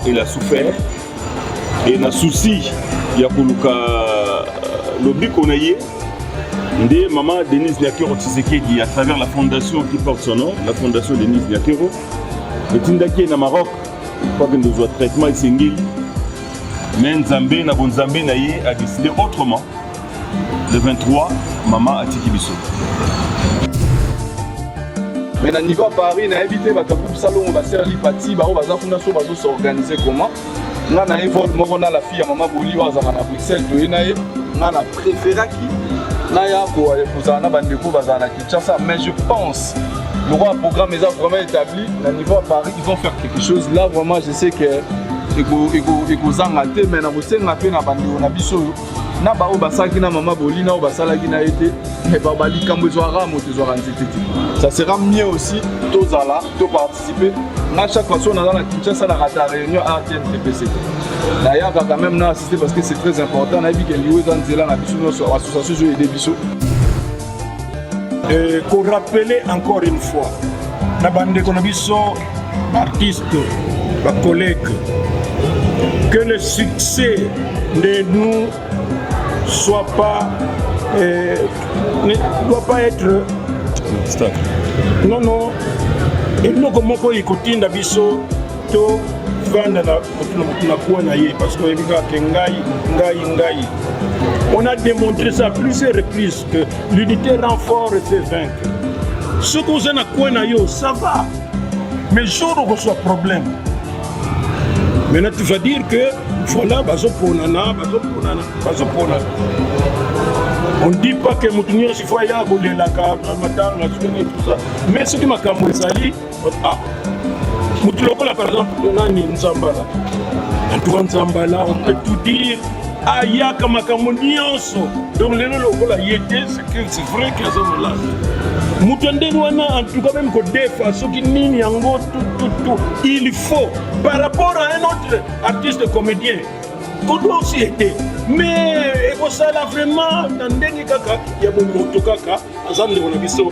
elle a souffert et na souci ya koluka lobiko na ye nde mama Denise Nyakeru Tshisekedi, à travers la fondation qui porte son nom, la fondation Denise Nyakeru, etindaki ye na Maroc po akende kozwa traitement esengeli. Mais Nzambe na bonzambe na ye a décidé autrement. Le 23, mama atiki biso. Mais na niveau ya Paris, nayebi te bato ya groupe Salongo, basere lipati bao baza kuna, so bazos'organiser comment. Nga na ye vol moko na la fille ya mama Boli oyo azalaka na Bruxelles, toye na ye. Nga na préféraki naya kozala na bandeko bazala na Kinshasa, mais je pense lokola programme eza vraiment établi na niveau ya Paris, ils vont faire quelque chose là. Vraiment, je sais que ekozanga te, mais na kosenga mpe na bandeko na biso oyo na baoyo basalaki na mama Boli, na oyo basalaki na ye te, mais balikambo ezwaka moto, ezwaka nzete te. Ça sera mieux aussi tozala toparticiper. Nga, chaque fois so naza na Kinshasa, na rata réunion RTNTPC te, nayaka quand même na assister parce que c'est très important. Nayebi ke liwo eza nzela na biso nyonso, association ezoaider biso. Korappeler encore une fois na bandeko na biso artiste, bacollègue, que le succès ne nous soit pas ne doit pas être obstacle. Non, eloko moko ekotinda biso tovanda na motu na motu na coin na ye, parce que oyebi kaka ke ngai, ngai, ngai. On a démontré ça à plusieurs reprises que l'unité rend fort et fait vaincre. Soki oza na coin na yo, ça va, mais jour okozwa problème, maintenant tu vas dire que voilà, bazoponana, bazoponana, bazoponana. On dit pas que motu nyonso ifo aya kolelaka matanga, soki tout ça, mais soki makambo ezali, ah, motu lokola par exemple nani, Nzambala, en tout cas Nzambala, on peut tout dire, ayaka makambo nyonso. Donc lelo lokola ye te, c'est vrai que aza malade. Moto ya ndenge wana, en tout cas même kodefa soki nini yango, tout, tout, tout, il faut par rapport à un autre artiste comédien qu'on doit aussi aider, mais ekosala vraiment na ndenge kaka ya bomoto, kaka aza ndeko na biso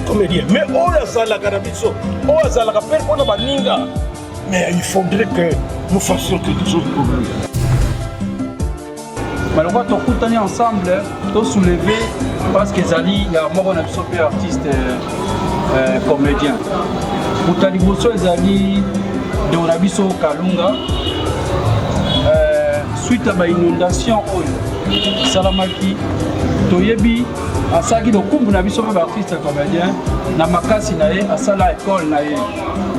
comédien, mais oyo azalaka na biso, oyo azalaka mpe mpona baninga, mais il faudrait que nous fassions quelque chose pour lui. Balokwa tokutani ensemble, tosoulever parce que ezali ya moko na biso mpe artiste comédien. Moto ya liboso ezali ndeko na biso Kalunga. Suite ya bainondation oyo esalamaki, toyebi asalaki lokumbu na biso mpe baartiste comédien. Na makasi na ye asala ekole na ye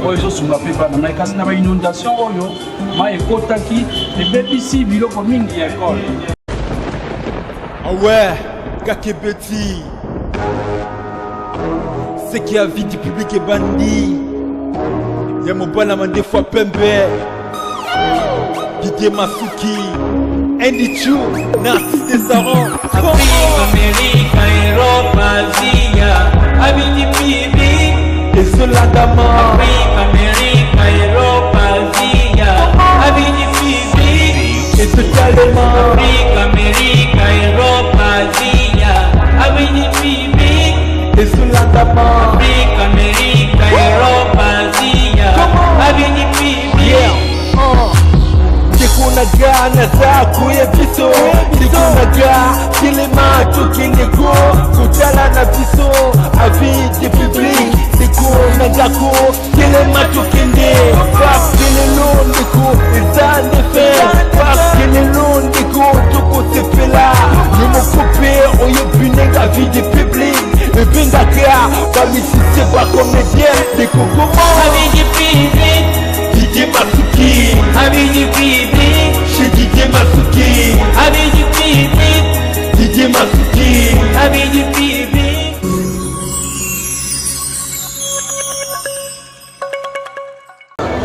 oyo ezosunga mpe bana na ye, kasi na bainondation oyo mai ekotaki, ebebisi biloko mingi ya ekole. Ah ouais, Kakebeti. Ce qui a vie du public ebandi. Ya mobala mandefu pembe. Didier Masuki. Andy Chu, Narcisse Saron. Afrique, Amérique, Europe, Asia, Avis du public. Ezolandama. Afrique, Amérique, Europe, Asia, Avis du public. Ezotalema. Afrique, Amérique, Europe, Asia, Avis du public. Ezolandama. Afrique, Amérique, Europe, Asia, Avis du public. Yeah. Ndeko na ga, naza koya biso. Ndeko na ga, telema, tokende ko kotala na biso avis du public. Ndeko na ngako, telema, tokende, parce que lelo, ndeko, eza nde fête, parce que lelo, ndeko, tokosepela. Yo moko mpe oyebi ndenge avis du public ebengaka bamusicien, bacomédien. Ndeko, koma. Avis du public. Didier Masuki. Avis du public. Chez Didier Masuki. Avis du public. Didier Masuki. Avis du public.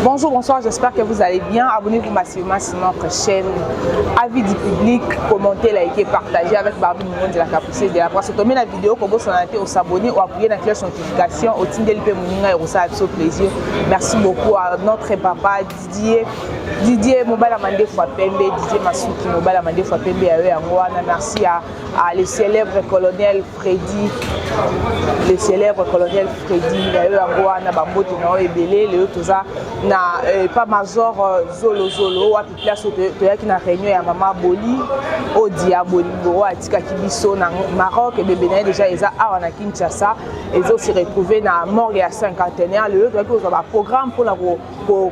Bonjour, bonsoir, j'espère que vous allez bien. Abonnez-vous massivement sur notre chaîne Avis du public. Commentez, likez, partagez avec Barbie Mougon de la Capricieuse de la Presse. Tombez la vidéo, comme vous au s'abonner ou appuyer la cloche notification. Au Tindel Pe Mouninga et Rosa, plaisir. Merci beaucoup à notre papa Didier. Didier Mobala Mandefu Pembe, Didier Masuki Mobala Mandefu Pembe, yango wana. Merci à le célèbre colonel Freddy, le célèbre colonel Freddy, yango wana, bambote na oyo ebele. Lelo toza na na pa Major Zolo Zolo, wapi place oyo toyaki na réunion ya mama Boli Odia Bolingo oyo atikaki biso na Maroc. Ebembe na ye déjà eza awa na Kinshasa, ezo se retrouver na morgue ya Cinquantenaire. Lelo toyaki kozwa baprogramme mpona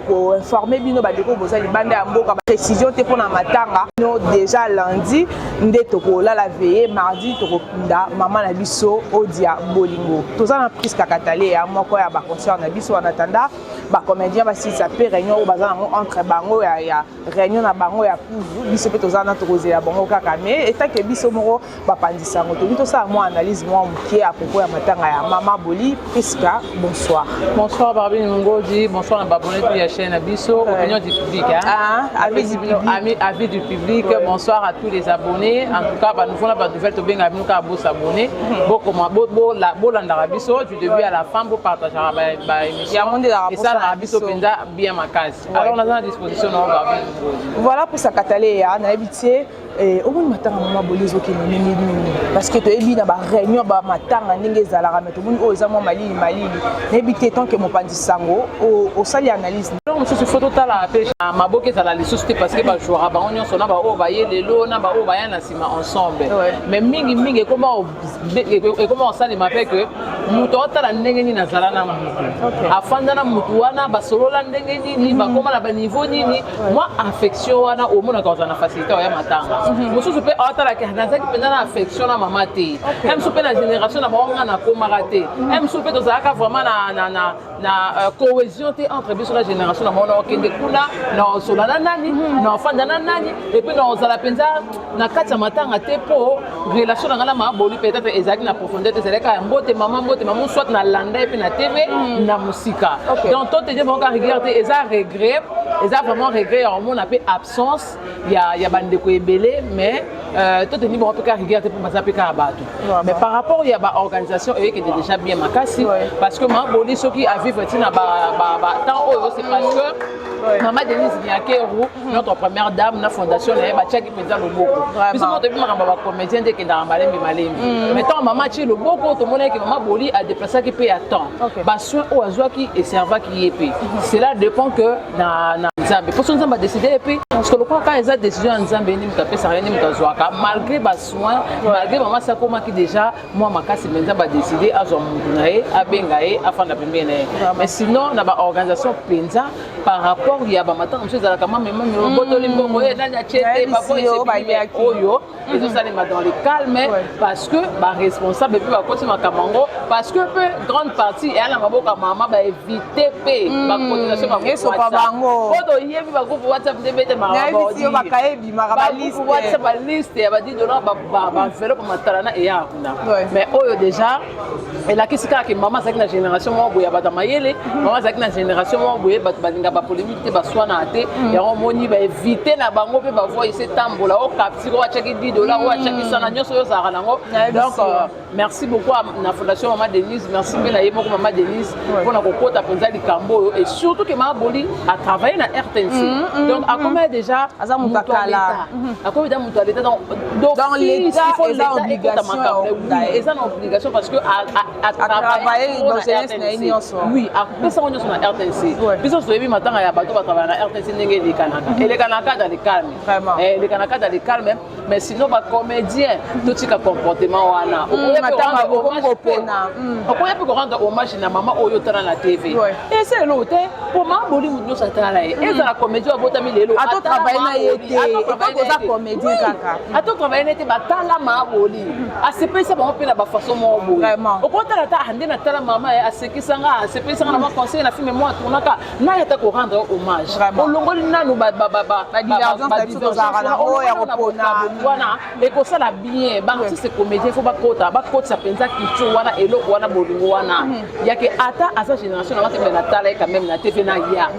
koinformer bino bandeko boza libanda ya mboka. Précision te mpona matanga no, déjà lundi nde tokolala veillée, mardi tokokunda mama na biso Odia Bolingo. Toza na Priska Katale ya moko ya baconcert na biso. En attendant bacomédien basilisa mpe réunion oyo baza nango entre bango ya réunion na bango ya kuzu, biso mpe toza na tokozela bango kaka. Mais etake biso moko bapandisa yango, tolingi tosala mwa analyse mwa moke à propos ya matanga ya mama Boli. Priska, bonsoir. Bonsoir Barbine Mungodi, bonsoir na babonné tout ya chaîne biso, opinion du public. Hein? Ah, avis du public. Avis du public. Ouais. Bonsoir à tous les abonnés. En tout cas, bah, nous voulons la nouvelle tobenga bino ka bo s'abonner. Bo comment bo bo la bolandaka biso du début à la fin, bo partager ba émission. Et ça la biso penza bien makasi. Alors on a à disposition na Barbine Mungodi. Voilà pour sa katale ya nayebi tie omoni matanga mama Boli ezokende ndenge nini? Parce que toyebi na baréunion bamatanga ndenge ezalaka, mais tomoni oyo eza mwa malili malili. Nayebi te, tant que mopanzi sango, osali analyse. Eloko mosusu fo totala mpe, maboke ezala lisusu te, parce que bajouera bango nyonso na baoyo baye lelo na baoyo baya na nsima ensemble. Mais mingimingi ekoma kosalema mpe ke moto aotala ndenge nini azala na motu, afanda na motu wana, basolola ndenge nini, bakóma na baniveau nini, mwa affection wana omonaka ozala na facilité oya matanga. Mosusu mpe aotalaki nazalaki mpenza na affection na mama te, mosusu mpe na génération na bango nga nakomaka te, mosusu mpe tozalaka vraiment na cohésion te entre biso na génération na bango, na okende kuna na osola na nani, na ofanda na nani, et puis na ozala mpenza na kati ya matanga te, mpo relation na ngai na Maboli peut-être ezalaki na profondeur te, ezalaki ya mbote mama, mbote mama, soit nalanda ye mpe na TV na mosika. Donc totede bango ka rigueur te, eza regret, eza vraiment regret ya komona mpe absence ya bandeko ebele, mais toteni bango mpe ka rigueur te, mpo baza mpe kaka bato. Mais par rapport ya baorganisation, eyekende déjà bien makasi, parce que Maboli soki avivre ntina batemps oyo, c'est parce que mama Denise Nyakeru, notre première dame, na fondation na ye batiaki mpenza loboko. Biso moko toyebi makambo ya bacomédien nde ekendaka malembe malembe, mais ntango mama atie loboko, tomonaki mama Boli adéplaçaki mpe ya temps, basoin oyo azwaki eservaki ye mpe. Cela dépend que na Nzambe, mposo Nzambe adécide ye mpe, parce que lokola kaka eza décision ya Nzambe, ye nde moto apesaka, ye nde moto azwaka. Malgré basoin, malgré mama si akomaki déjà mwa makasi, mais Nzambe adécide azwa motu na ye, abenga ye, afanda pembeni na ye. Mais sinon na baorganisation mpenza, par rapport ya bamatanga mosusu ezalaka mamemami obotoli mbongo ye nani atie te, oyo ezosalema dans le calme, parce que baresponsable mpe bakoti makambo yango, parce que mpe grande partie eya na maboko ya mama, baévite mpe bacotisation po toyebi bagroupe WhatsApp nde betemaka, WhatsApp baliste ya ba 10 dollar, baenveloppe matala na eyaka kuna. Mais oyo déjà elakisi kaka ke mama azalaki na génération moko boye ya bato ya mayele, mama azalaki na génération moko boye bato balinga bapolémique te, baswanaka te. Yango omoni baévite na bango mpe bavoi ese tambola o capture oyo atiaki 10 dollar, oyo atiaki sana nyonso oyo ozalaka nango. Donc merci beaucoup na fondation mama Denise, merci mpe na ye moko mama Denise mpona kokota mpenza likambo oyo, et surtout ke mama Boli atravaille na RTNC, donc akoma déjà aza moto akala. Akomi déjà moto ya l'État, donc l'État eza obligation. Eza na obligation parce que atravaille dans jeunesse na ye nyonso. Oui, apesango nyonso na RTNC. Biso toyebi matanga ya bato batravaille na RTNC ndenge elekanaka, elekanaka dans le calme, elekanaka dans le calme. Mais sinon bacomédien, totika comportement wana. Okoya mpe korendre hommage na mama oyo otala na TV, ese eloko te, po mama Boli motu nyonso atala ye, ezala comédien abotami lelo, ato travaille na ye te, batala mama Boli, asepelisa bango mpe na bafaçon moko boye. Okotala ta nde natala mama ye, asekisanga, asepelisanga na baconseil na film mo atournaka naye, ata korendre hommage olongoli nanu wana, ekosala bien. Baartiste comédien fo bakota, bakotisa mpenza culture wana, eloko wana, bolingo wana yake. Ata aza génération nanga te, me natala ye quand même na TV na ya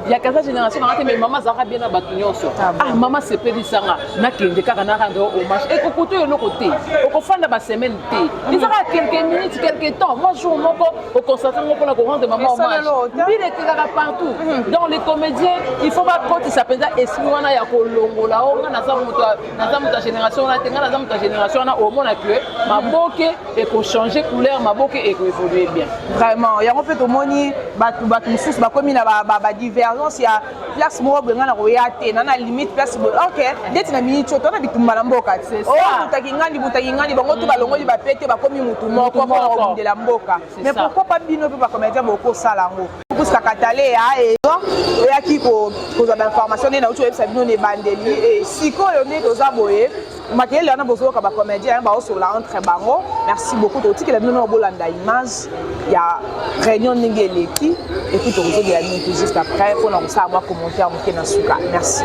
yake aza génération. génération nanga te, mais mama azalaka bien na bato nyonso. Ah, mama sepelisanga, nakende kaka na rendre hommage. Ekokuta eloko te, okofanda basemaine te, eza kaka quelques minutes, quelque temps, moi jour moko oconstate ngo mpona korendre mama hommage. Mbila ekekaka partout. Donc les comédiens, il faut bakotisa mpenza esprit wana ya kolongola o nga naza moto, naza moto ya génération wana te, nga naza moto ya génération wana. Omona ke maboke ekochange couleur, maboke ekoévolue bien. Vraiment, yango mpe tomoni bato mosusu bakomi na badivergence ya place moko boye, nga na koya te na limite place boye. Ok, ndeti na miniti oyo tona bitumba na mboka te, mutaki ngandi, mutaki ngandi, bango tu balongoli bapete, bakomi mutu moko mpona kobundela mboka. Mais pourquoi pas bino mpe bacomédien bokosala yango? Puska katale ya oyaki kozwa bainformation nde nauti oyebisa bino na ebandeli. Sikoyo nde toza boye, makelele wana bozoyoka, bacomédien baosola entre bango. Merci beaucoup. Totikela bino na bolanda image ya réunion ndenge eleki, et puis tokozongela bino tout juste après mpona kosala mwa commentaire moke na suka. Merci.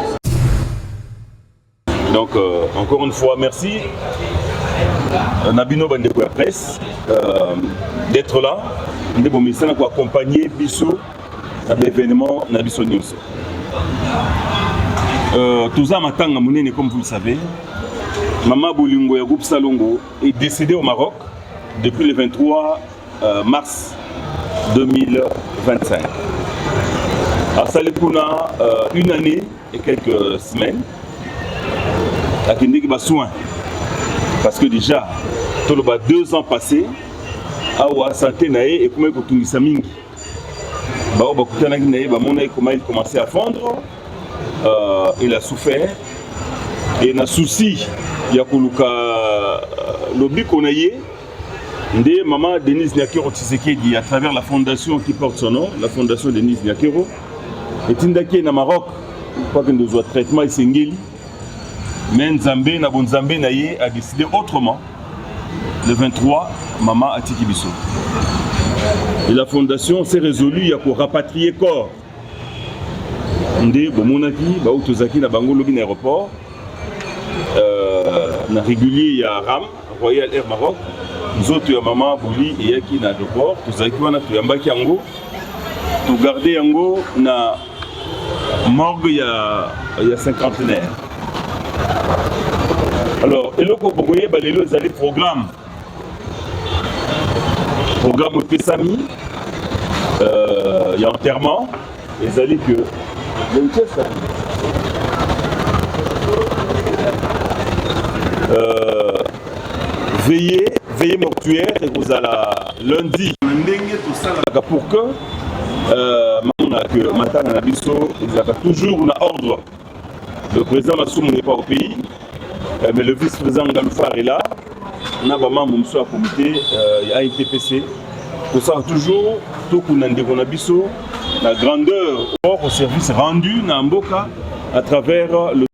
Donc encore une fois, merci na bino bandeko ya presse d'être là, nde bomesana koaccompagner biso na baévénement na biso nyonso. Toza matanga monene. Comme vous le savez, Mama Bolingo ya groupe Salongo est décédée au Maroc depuis le 23 mars 2025. Asali kuna une année et quelques semaines, akendeki basoin, parce que déjà toloba 2 ans passé awa, santé na ye ekomaki kotungisa mingi. Bao bakutanaki na ye bamonaki comment il commençait à fondre. Il a souffert et na souci ya koluka lobiko na ye nde mama Denise Nyakero Tshisekedi, à travers la fondation qui porte son nom, la fondation Denise Nyakero, etindaki ye na Maroc po akende kozwa traitement esengeli. Mais Nzambe na bonzambe na ye a décidé autrement. Le 23, mama atiki biso et la fondation s'est résolue ya korapatrier corps. Nde bomonaki bauti tozalaki na bango lobi na aéroport, na régulier ya RAM, Royal Air Maroc. Nzoto ya mama Boli eyaki na aéroport, tozalaki wana, toyambaki yango, togarde yango na morgue ya Cinquantenaire. Alors eloko bokoyeba lelo ezali programme. Programme epesami ya enterrement ezali que veillée mortuaire ekozala lundi na ndenge tosalaka pour que mamona que matanga na biso ezalaka toujours na ordre. Le président Masumu n'est pas au pays, mais le vice-président Ngalufar est là na bamembre mosusu ya comité ya ANTPC. Tosala toujours tokunda ndeko na biso na grandeur au service rendu na mboka à travers le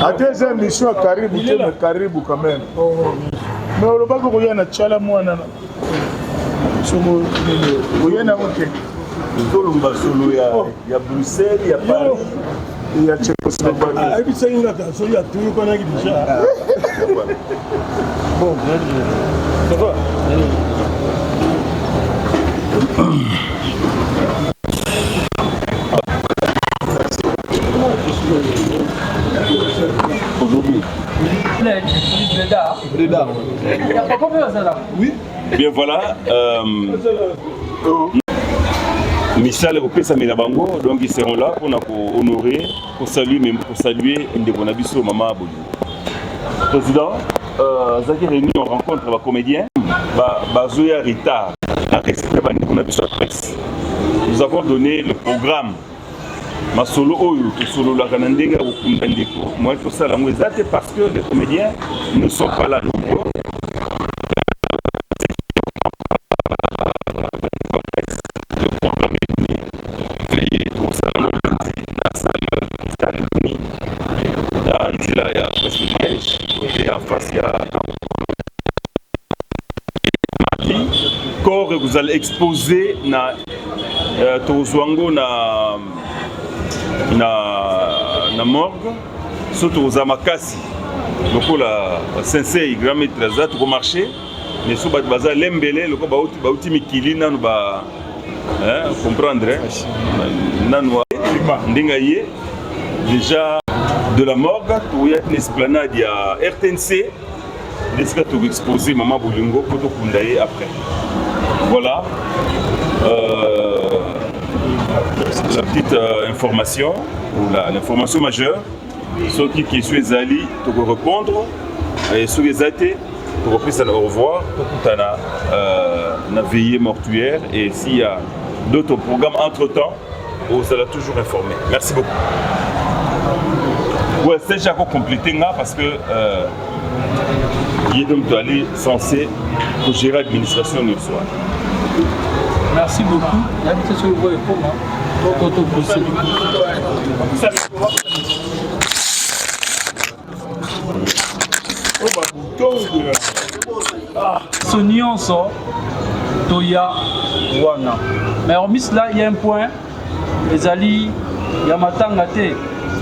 Ata eza émission ya karibu te, mais karibu quand même. Mais olobaki koya na tiala mwana soko oye nango te. Tolomba solo ya Bruxelles, ya Paris. Ya Tchécoslovaquie. Ayebisaki ngaka soki atulukanaki déjà. Bon, ça va. Aujourd'hui. Breda. Breda. Papa mpe azala. Oui. Bien, voilà. Misala ekopesamela bango, donc ils seront là mpona kohonorer, kosaluer, même kosaluer ndeko na biso mama Bolingo. Président azalaki réunion, rencontre bacomédien bazoya retard. Na respect bandeko na biso ya presse, nous avons donné le programme. Masolo oyo tosololaka na ndenge ya kokunda ndeko moyen tosala yango eza te, parce que les comédiens ne sont pas là nombreux. Le programme est donné. Veillée tosala lundi na salle Stade na nzela ya presque Liège, côté en face ya mardi. Corps ekozala exposé na tokozwa yango na morgue. So tokozala makasi lokola sensei grand maître aza, tokomarche. Mais so bato baza lembele lokola bauti mikili nanu. Hein, comprendre hein? Nanu ndenge aye déjà de la morgue toyaki na esplanade ya RTNC esika tokoexpose mama bolingo mpo tokunda ye après. Voilà la petite information ou l'information majeure. Soki question ezali tokorépondre, soki eza te tokopesana au revoir, tokutana na veillée mortuaire, et s'il y a d'autres programmes entre temps ozala toujours informé. Merci beaucoup. Ouais, c'est déjà complété nga parce que ye donc toali censé kogérer administration nyonso wana. Merci beaucoup. Nayebi te soki oyo ekoma to topuse. So nyonso toya wana, mais hormis cela il y a un point ezali ya matanga te,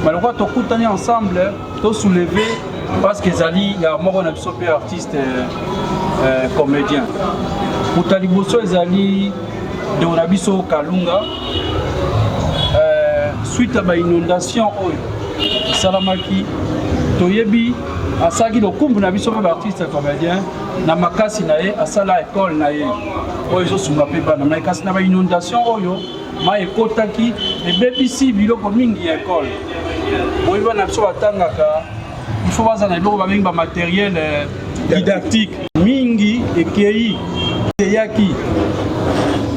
mais lokola tokutani ensemble tosoulever parce que ezali ya moko na biso mpe artiste comédien. Moto ya liboso ezali ndeko na biso Kalunga. Suite ya bainondation oyo esalamaki, toyebi asalaki lokumbu na biso mpe baartiste comédien na makasi na ye asala ekole na ye oyo ezosunga mpe bana mai, kasi na bainondation oyo mai ekotaki ebebisi biloko mingi ya ekole. Boyebi bana biso batangaka, il faut baza na biloko babengi bamatériel didactique mingi ekei eyaki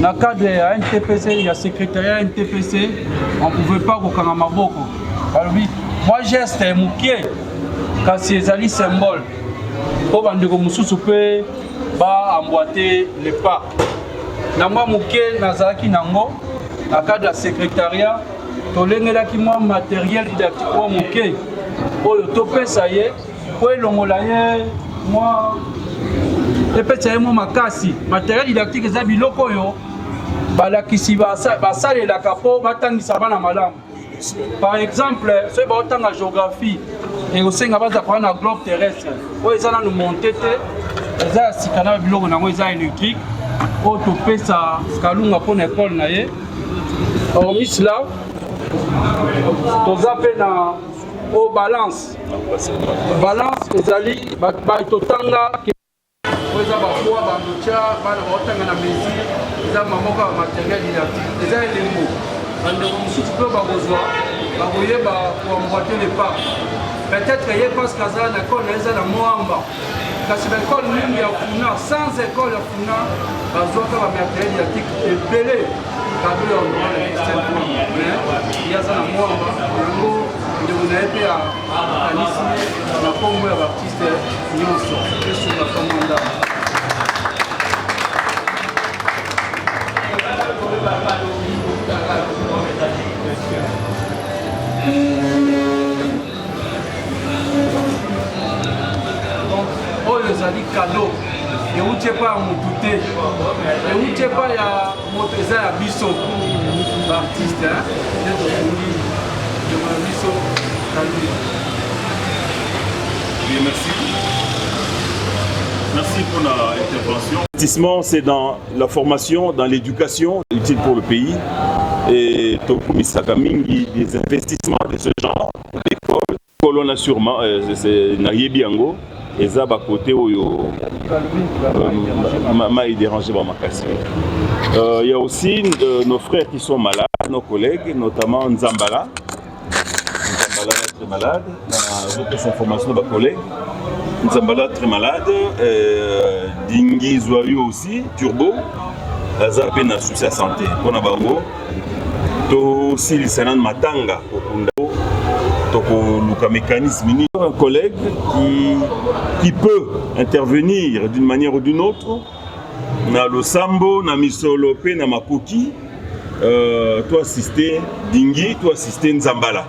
na cadre ya NTPC, ya secrétariat NTPC. On pouvait pas kokanga maboko. Balobi mwa geste mokie, kasi ezali symbole mpo bandeko mosusu mpe baemboîte le pas. Na mwa moke nazalaki nango na cadre ya secrétariat, tolengelaki mwa matériel didactique mwa moke oyo topesa ye mpo elongola ye mwa, epesa ye mwa makasi. Matériel didactique eza biloko oyo balakisi basalelaka mpo batangisa bana malamu. Par exemple, soki baotanga géographie, ekosenga baza koya na globe terrestre oyo eza nanu monte te, eza ya sika na biloko nango eza électrique, oyo topesa Kalunga mpona ekole na ye. Hormis cela, toza mpe na oyo balance. Balance ezali totanga oyo eza bapoids bandotya bana baotanga na mesure, eza mamoko ya matériel didactique, eza elembo. Bandeko mosusu mpe bakozwa, bakoyeba koemboîter le pas. Peut-être ye parce que aza na ekole na eza na Moamba, kasi baekole mingi ya Funa, sans ekole ya Funa, bazwaka bamatériel didactique ebele, cadeau ya honorable Christian Mwamba. Mais ye aza na Mwamba yango, ndeko na ye mpe akanisi na nkombo ya baartiste nyonso esunga kamanda. Donc oyo ezali cadeau euti epai ya motu te, euti epai ya moto, eza ya biso baartiste nde tosungi ndeko na biso Kalunga. Bien, merci. Merci pour l'intervention. L'investissement, c'est dans la formation, dans l'éducation, utile pour le pays. Et tokumisaka mingi des investissements de ce genre, l'école. Kolona sûrement, c'est nayebi yango, eza bakote oyo mai déranger ba makasi. Il y a aussi nos frères qui sont malades, nos collègues, notamment Nzambala. Nzambala très malade. Nazopesa information na bacollègue. Nzambala très malade. Dingi Zwayo aussi, Turbo. Aza mpe na souci ya santé. Mpona bango, tosilisa nanu matanga kokunda, tokoluka mécanisme nini. Un collègue qui peut intervenir d'une manière ou d'une autre na losambo, na misolo mpe na makoki, to assister Dingi, to assister Nzambala,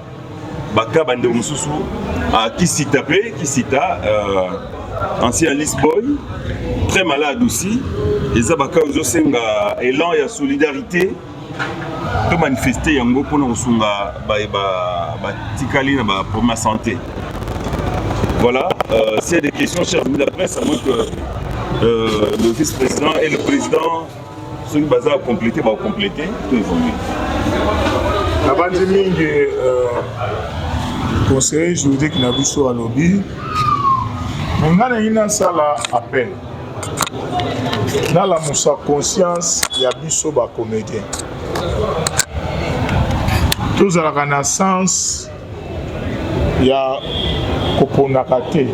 baka bandeko mosusu, Kisita mpe Kisita, ancien Alice Boy, très malade aussi. Eza baka ozosenga élan ya solidarité, to manifester yango mpona kosunga batikali na baproblème ya santé. Voilà, s'il y a des questions, chers amis de la presse, à moins que le vice-président et le président. Soki baza compléter, ba compléter to évoluer. Nabandi mingi conseiller juridique na biso alobi me ngai nalingi nasala appel nalamusa conscience ya biso bacomédien tozalaka na sens ya koponaka te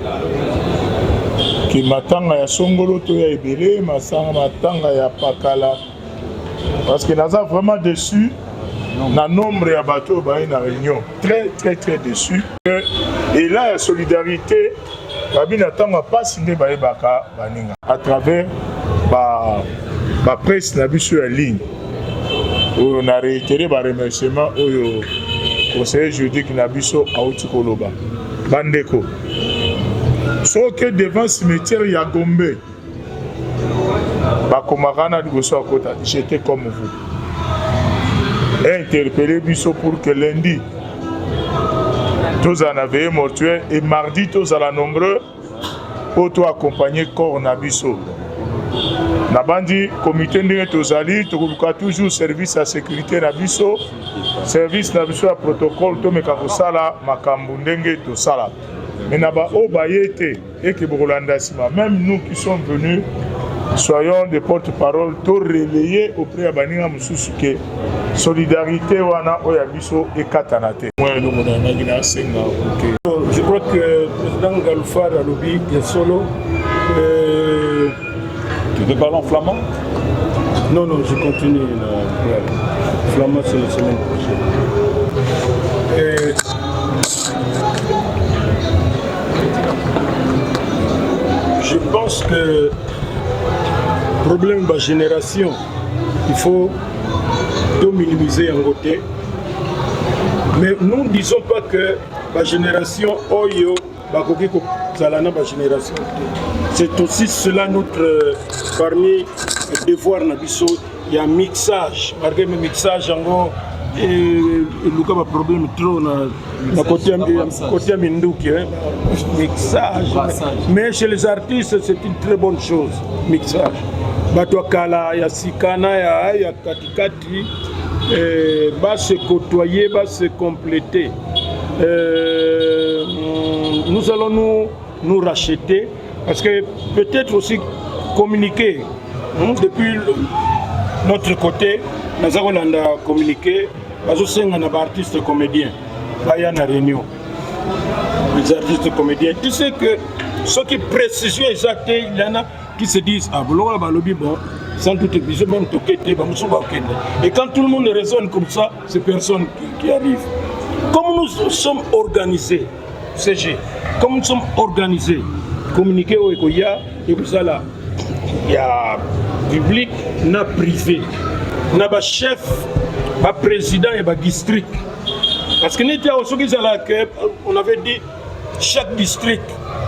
ke matanga ya songolo to ya ebele masanga matanga ya pakala parce que naza vraiment déçu na nombre ya bato oyo baye na réunion, très très très déçu. Et là ya solidarité babi na ntango ya mpasi nde bayebaka baninga à travers ba presse na biso ya ligne oyo. Na réitérer ba remerciement oyo conseiller juridique na biso auti koloba. Bandeko, soki devant cimetière ya Gombe bakomaka na liboso ya kota, j'étais comme vous, interpellé biso pour que lundi tozala na veillée mortuaire et mardi tozala nombreux mpo to accompagner corps na biso. Nabandi comité ndenge tozali, tokoluka toujours service ya sécurité na biso, service na biso ya protocole, tomeka kosala makambo ndenge tosala. Mais na baoyo baye te eke bokolanda nsima. Même nous qui sommes venus, soyons des porte-parole, to relayer auprès ya baninga mosusu ke solidarité wana oyo ya biso ekatana te. Mwa eloko nangaki nasenga oke. Je crois que président Galfar alobi ya solo. Tu veux parler en flamand? Non, non, je continue. La flamand, c'est la semaine prochaine. Et je pense que problème de génération, il faut tout minimiser en côté. Mais nous ne disons pas que la génération oyo bakoki kozala na bagénération te. C'est aussi cela notre parmi devoir na biso ya mixage, malgré mixage yango eluka baproblème trop na côté ya minduki, mixage. Mais chez les artistes, c'est une très bonne chose, mixage, bato ya kala, ya sika na ya katikati base côtoyer, base compléter. Nous allons nous racheter parce que peut-être aussi communiquer, hein, depuis notre côté, naza kolanda communiquer, bazosenga na baartiste comédien baya na réunion. Les artistes comédiens, tu sais que soki précision eza te, il y en a qui se disent: ah, lokola balobi, bon, sans doute biso même toke te, bamosusu bakende. Et quand tout le monde raisonne comme ça, c'est personne qui arrive. Comme nous sommes organisés, CG, comme nous sommes organisés, communiqué oyo ekoya ekozala ya public na privé na bachef, baprésident ya badistrict, parce que neti awa soki ezalaka, on avait dit chaque district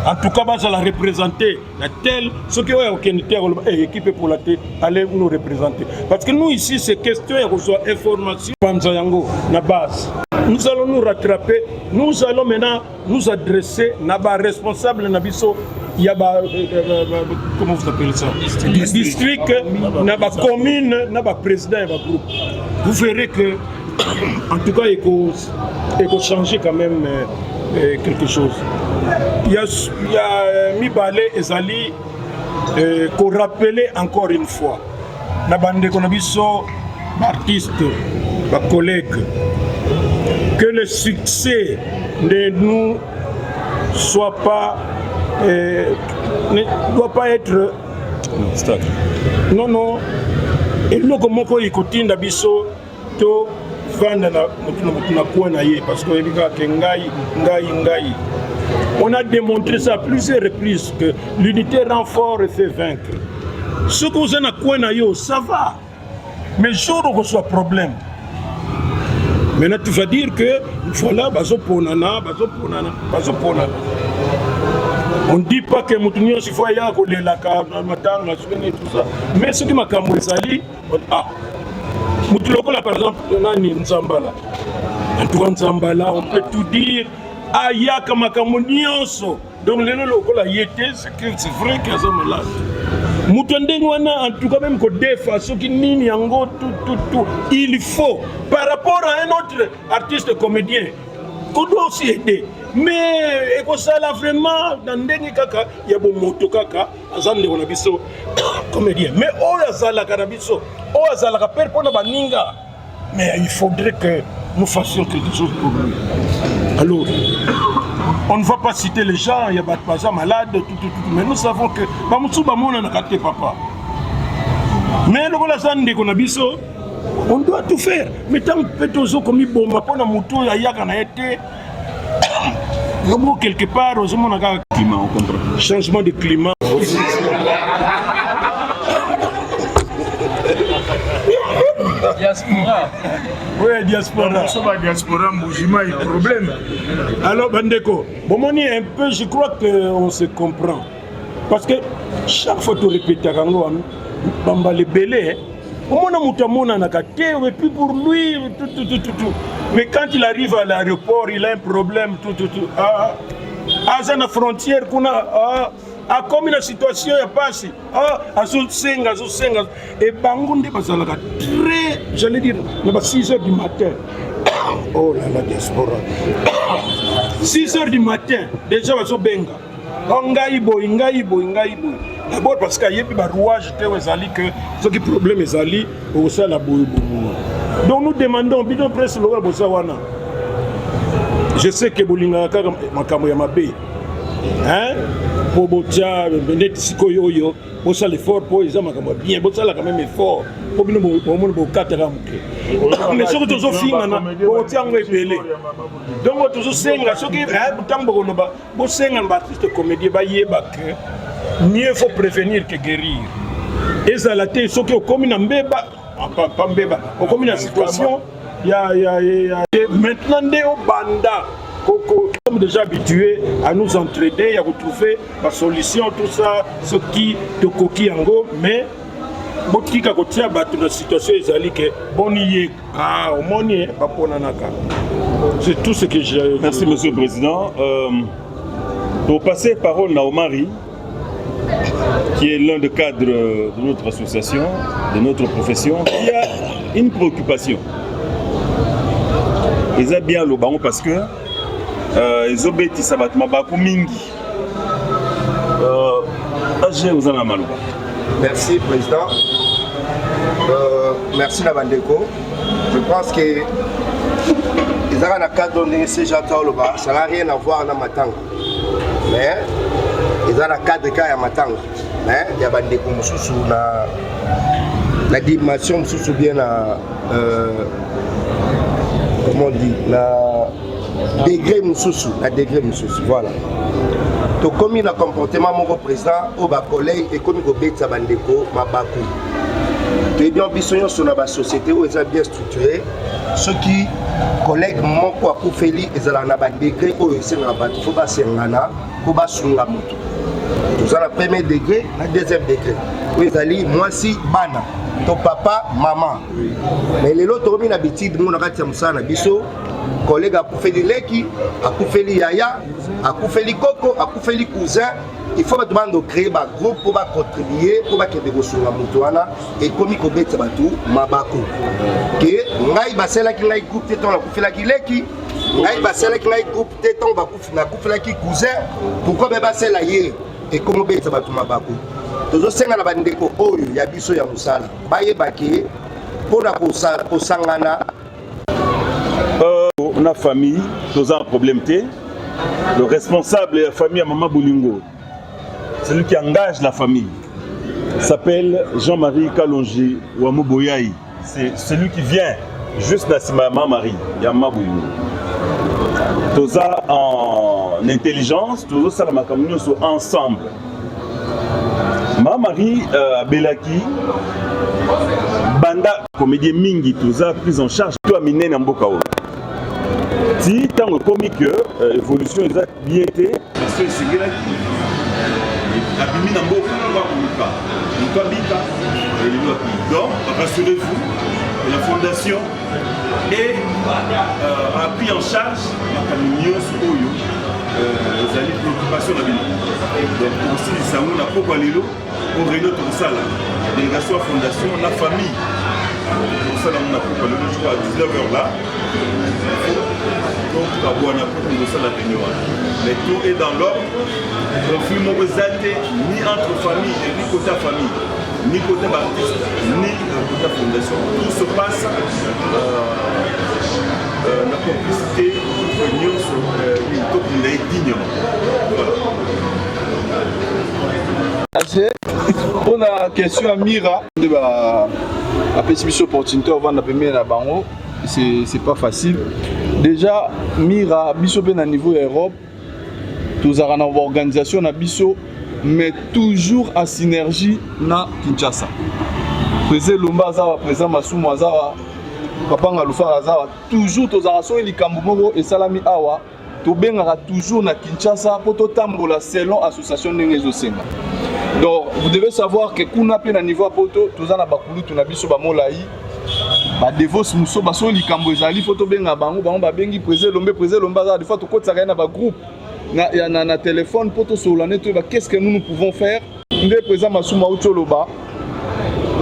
en tout cas bazala représenté na tel. Soki oyo akokende te, akoloba équipe epola te, allez nous représenter. Parce que nous ici, c'est question ya kozwa information, panza yango na base. Nous allons nous rattraper, nous allons maintenant nous adresser na baresponsable na biso ya ba comment vous appelez ça, district, na bacommune, na baprésident ya bagroupe. Vous verrez que en tout cas eko changer quand même quelque chose. Il y a mibale ezali korappeler encore une fois na bandeko na biso baartiste, bacollègue, que le succès ne nous soit pas ne doit pas être obstacle. Non, non, eloko moko ekotinda biso tovanda na motu na motu na coin na ye, parce que oyebi kaka ke ngai, ngai, ngai. On a démontré ça à plusieurs reprises que l'unité rend fort et fait vaincre. Soki oza na coin na yo, ça va, mais jour okozwa problème, maintenant tu vas dire que voilà, bazoponana, bazoponana, bazoponana. On ne dit pas que motu nyonso ifo aya kolelaka na matanga, soki nini, tout ça, mais soki makambo ezali, ah, motu lokola par exemple nani, Nzambala, en tout cas Nzambala, on peut tout dire, ayaka makambo nyonso. Donc lelo lokola ye te, c'est vrai que aza malade. Moto ya ndenge wana en tout cas même kodefa soki nini yango tout tout tout il faut par rapport à un autre artiste comédien qu'on doit aussi aider mais ekosala vraiment na ndenge kaka ya bomoto kaka aza ndeko na biso comédien mais oyo azalaka na biso oyo azalaka pere mpo na baninga mais il faudrait que nous fassions quelque chose pour lui alors on ne va pas citer les gens ya bato baza malade tout, tout, tout, mais nous savons que bamosusu bamonanaka te papa mais lokola aza ndeko na biso on doit tout faire mais ntango mpe tozokomiboma mpo na motu oyo ayaka na ye te yobo quelque part ozomona kaka climat on comprend changement de climat diaspora oui diaspora biso ba diaspora mbujima e problème alors bandeko bomoni un peu je crois que on se comprend parce que chaque fois torepetaka yango wana bambala ebele omona moto amonanaka te et puis pour lui tout, tout, tout, tout, tout. Mais quand il arrive à l'aéroport il a un problème tout, tout, tout. Ah, aza na frontière kuna ah, akomi na situation ya pasi ah, azosenga azosenga e bango nde bazalaka très j'allais dire na ba 6 heures du matin oh là la diaspora 6 heures du matin déjà bazobenga oh, ngai boye ngai boye ngai boye d'abord parce que ayebi barouage te oyo ezali que soki problème ezali okosala boye boye donc nous demandons bino presse lokola boza wana je sais que bolingaka kaka makambo ya mabe hein mpo botya neti sikoyo oyo bosala effort mpo eza makambo ya bien bosala quand même effort mpo bino bomoni bokataka moke mais soki tozofingana bokotia yango ebele donc tozosenga soki ntango bokoloba bosenga na baartiste comédien bayeba que mieux faut prévenir que guérir ezala te soki okomi na mbeba ah, pa mbeba okomi na situation ya, ya, ya, maintenant nde obanda sommes déjà habitués à nous entraider ya kotrouver basolution tout ça soki tokoki yango mais botika kotia bato na situation ezali ke boni ye ah, omoni baponanaka c'est tout ce que j'ai merci monsieur le président euh, pour passer parole na Omari qui est l'un des cadres de notre association, de notre profession, qui a une préoccupation. eza bien aloba yango parce que euh, ezobetisa bato mabaku mingi euh, ag oza na maloba merci président euh, merci na bandeko je pense que ezaka na cadre ndenge seja oloba ça n'a rien à voir na matanga mais eza na cadre kaka ya matanga mais ya bandeko mosusu na na dimension mosusu bien na euh, comment on dit na degré mosusu na degré mosusu voilà tokomi na comportement moko président oyo bacollègue ekomi kobetisa bandeko mabaku toyebi biso nyonso na basociété oyo eza bien structuré soki collègue moko akufeli ezalaka na badegre oyo esengaka bato fo basengana mpo basunga moto toza na premier degré na deuxième degré oyo ezali mwasi bana to papa mama mais lelo tokomi na bitide moko na kati ya mosala na biso collègue akufeli leki akufeli yaya akufeli koko akufeli cousin il faut bato bando créer bagroupe mpo bacontribue mpo bakende kosunga moto wana ekomi kobetisa bato mabaku ke ngai basalaki ngai groupe te ntango nakufelaki leki ngai basalaki ngai groupe te ntango nakufelaki cousin pourkui be basala ye ekomi obetisa bato mabaku tozosenga na bandeko oyo ya biso ya mosala bayeba ke mpo na kosangana euh, na famille toza na problème te le responsable ya famille ya mama bolingo celui qui engage la famille s'appelle Jean-Marie Kalonji Wamuboyaï. C'est celui qui vient juste na sima ya Marie, ya mama bolingo. Toza en intelligence, tozosala makambo nyonso ensemble. Mama Marie euh, abelaki banda comédien mingi toza prise en charge to ya minene ya mboka oyo ti ntango ekomi que euh, évolution eza bien te so esengelaki euh, abimi na mboka mpo akoluka moto abika elelo akei donc rassurez-vous la fondation est euh, a pris en charge makambo nyonso oyo Euh, ezali préoccupation na bino. Donc tokosilisa yango na pokwa lelo po réunion tokosala délégation ya fondation na famille tokosala yango na pokwa lelo je crois à 19 heures là tokabwana po tokosala réunion wana. Mais tout est dans l'ordre, conflit moko eza te ni entre famille ni côté ya famille ni côté baartiste ni côté fondation. Tout se passe euh, euh, na complicité nyonso tokunda ye dignement. Voilà. Mpona question ya Mira nde bapesi biso opportunité ovanda pembeni na bango, c'est pas facile. Déjà Mira, biso mpe na niveau ya Europe tozalaka na baorganisation na biso, mais toujours à synergie na Kinshasa. Président Lumba aza wa, président Masumu aza wa, papa Ngalufaka aza wa. Toujours tozalaka, soki likambo moko esalami awa, tobengaka toujours na Kinshasa mpo totambola selon association ndenge ezosenga. Donc vous devez savoir que kuna mpe na niveau ya poto toza na bakulutu na biso bamolai badevos mosusu. Basoki likambo ezali, fo tobenga bango, bango babengi président Elombe. Président Elombe aza, des fois tokotisaka ye na bagroupe na, na, na téléphone mpo tosolola nde toyeba qu'est ce que nous nous pouvons faire. Nde président Masumu auti oloba,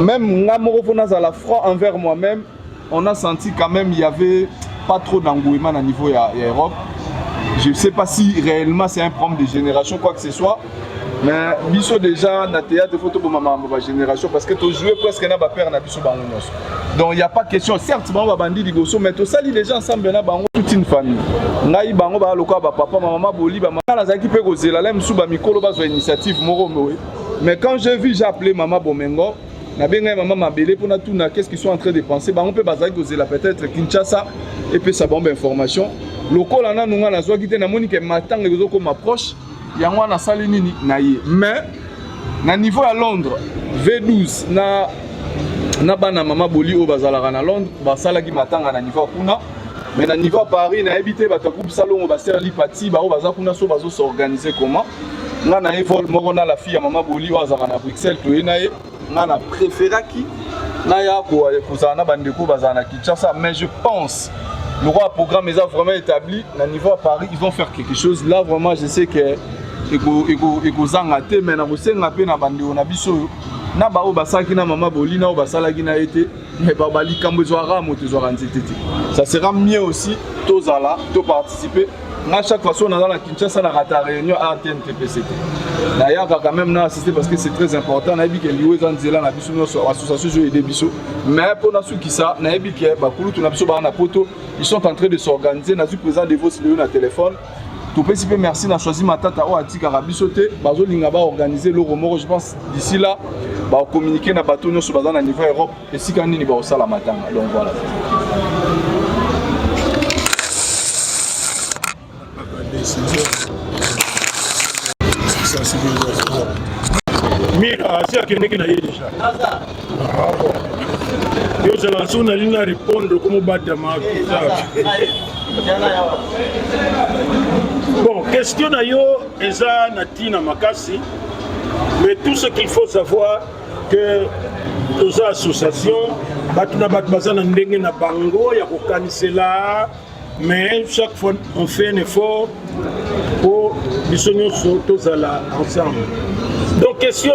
même nga moko mpo nazala franc envers moi-même, on a senti quand même il y avait pas trop d'engouement na niveau ya Europe. Je sais pas si réellement c'est un problème de génération, quoi que ce soit, mais biso déjà na théâtre faut toboma makambo ba génération, parce que tojouer presque na bapère na biso bango nyonso. Donc il y a pas question. Certes bango babandi liboso, mais tosali déjà ensemble na bango toute une famille. Ngai bango baa lokola bapapa, bamama boli bamama. Nazalaki mpe kozela la mosusu bamikolo bazwa initiative moko boye, mais quand j'ai vu, j'ai appelé mama Bomengo, nabengai mama Mabele mpona tuna qu'est-ce qu'ils sont en train de penser. Bango mpe bazalaki kozela peut-être Kinshasa epesa bango bainformation. Lokola nanu nga nazwaki te, namoni ke matanga ezokoma proche, yango wana asali nini na ye. Mais na niveau ya Londres, V12 na bana mama Boli oyo bazalaka na Londres basalaki matanga na niveau ya kuna. Mais na niveau ya Paris, nayebi te bato ya groupe Salongo, basere Lipati, baoyo baza kuna so bazos'organiser comment. Nga na ye vol moko na la fille ya mama Boli oyo azalaka na Bruxelles, toye na ye. Nga na préféraki naya kozala na bandeko bazala na Kinshasa, mais je pense le roi programme eza vraiment établi na niveau ya Paris, ils vont faire quelque chose là. Vraiment, je sais que ekozanga te, mais na kosenga mpe na bandeko na biso oyo na baoyo basalaki na mama Boli na oyo basalaki na ye te, mais balikambo ezwaka moto ezwaka nzete te. Ça sera mieux aussi tozala toparticiper. Nga chaque fois so naza na Kinshasa, na rata réunion ATNTPC te, nayaka quand même na assister parce que c'est très important. Nayebi ke liwo eza nzela na biso nyonso, association ezo aider biso. Mais mpo nasukisa, nayebi ke bakulutu na biso baa na poto, ils sont en train de s'organiser. Nazwi président Devos lelo na téléphone, topesi mpe merci na Choisi Matata oyo atikaka biso te. Bazolinga baorganiser eloko moko. Je pense d'ici là bacommuniquer na bato nyonso baza na niveau Europe esika nini bakosala matanga. Donc voilà. Décision sensibilisation. Mira asi akendeki na ye déjà. Yo ozala soki nalingi na répondre komobatama. Bon, question na yo eza na ntina makasi, mais tout ce qu'il faut savoir que toza association, bato na bato baza na ndenge na bango ya kokanisela, mais chaque fois on fait un effort po biso nyonso tozala ensemble. Donc question